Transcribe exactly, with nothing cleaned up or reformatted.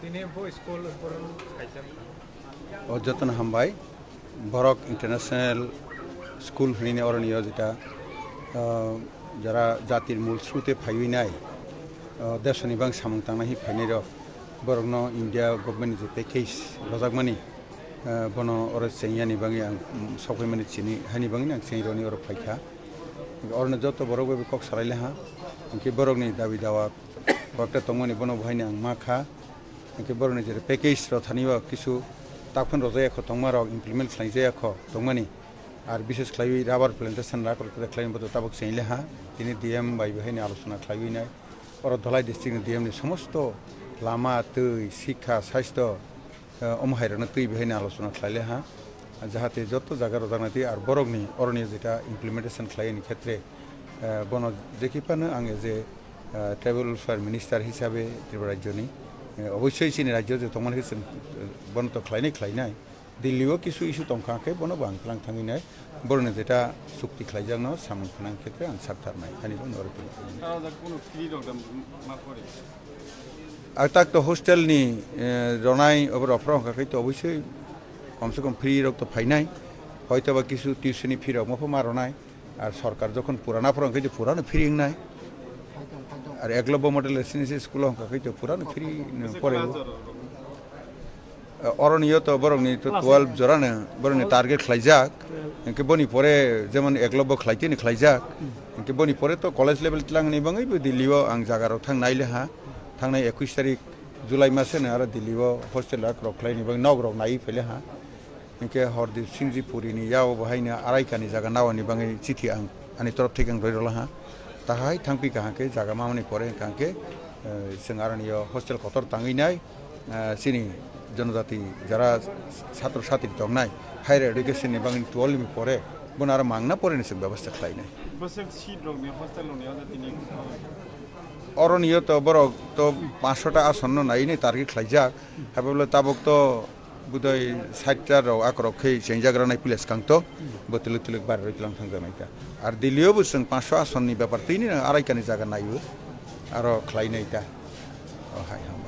Tini bo school purun kaisa. O jotono hambai. Borok International School hinwi oroni o jeta, ah, jara jatir mul srute phaiwi nai, ah, desoni bang samung tangnai hi phainai rok, borokno India government ni je package rojakmani, ah, bono oro chengyani bagwi ang, mm, sokphaimani chini hani bagwi ang chengironi oro phaikha. Oroni joto borok bai kok salai le ha, hinkhe borokni dabi dawa kokta tongmani bono bo haino ang ma kha. Hinkhe borokni je package rok thani o kisu takhun rojak ya kho tongma rok implement khlai jaya kho tongmani. Ar bises khlaiwi rubber plantation rak rok khlai bodo tabuk chengile ha. Tini D M bai bo haino alochona khlaiwi nai. Oro Dhalai district ni D M ni somosto lama, twi, sikha, sastho, eh, omo hai rokno twi bo haino alochona khlaile ha. Jahate joto jaga rojaknai twi ar borokni oroni jeta implementation khlaini khetre, eh, bono jekhi phano ang as a, eh, tribal welfare minister hisabe Tripura rajyoni, eh, obossoi chini rajyo je tongmani khe chwng, eh, bono to khlainai khlainai. Delhi o kisu issue tongkha khe bono bo ang tlang thangwi nai. Borokni jeta chukti khlaijakno samung phanang khetre ang saktharnai. Ani bo norok tong. Aro da kuno free rok da ma pore. Ar tak to hostel ni, eh, ronai obo rok phro hwnkha khe to obossoi kom se kom free rok to phainai. Hoito ba kisu tuition ni fee rok mopho ma ronai. Ar sorkar jokhon purana phro hwnkhe je purano free wngnai. Ar Eklavya Model Residential School o hwnkha khe to purano free no pore. Oroni yo to borokni to twelve jorano borokni target khlaijak. Hinkhe boni pore jemon Eklavya khlaitini khlaijak. Hinkhe boni pore to college level tlangni bangwi bo Delhi o ang jaga rok thang naile ha. Thangnai ekush tarik July maseno aro Delhi o hostel rok rok khlaini bagwi nok rok naiwi phaile ha. Hinkhe Hordip Singh Ji Puri ni yao bo haino arai kani jaga nawani bagwi chithi ang ani torop thik ang roi rwla ha. Tahai thangpi kaham khe jaga mamani pore hwnkha khe, eh, chwng aroni yo hostel kotor tangwi nai. Ah, chini jonojati jara satro satri tongnai, higher education ni bagwi twelve ni pore bono aro mangna pore ni chwng bebostha khlainai. Bwswk seat rok ni hostel rok ni o jati ni? Oroni yo to borok to pansho ta ason no nai ni target khlaijak, haibole tabuk to budai sait ta rok akorok khe chengjak ranai place kang to bo twlwk twlwk bar roi tlang thang janai ta. Ar Delhi o bo chwng pansho ason ni bepar twi ni arai kani jaga nai o aro khlainai ta. O hai ham.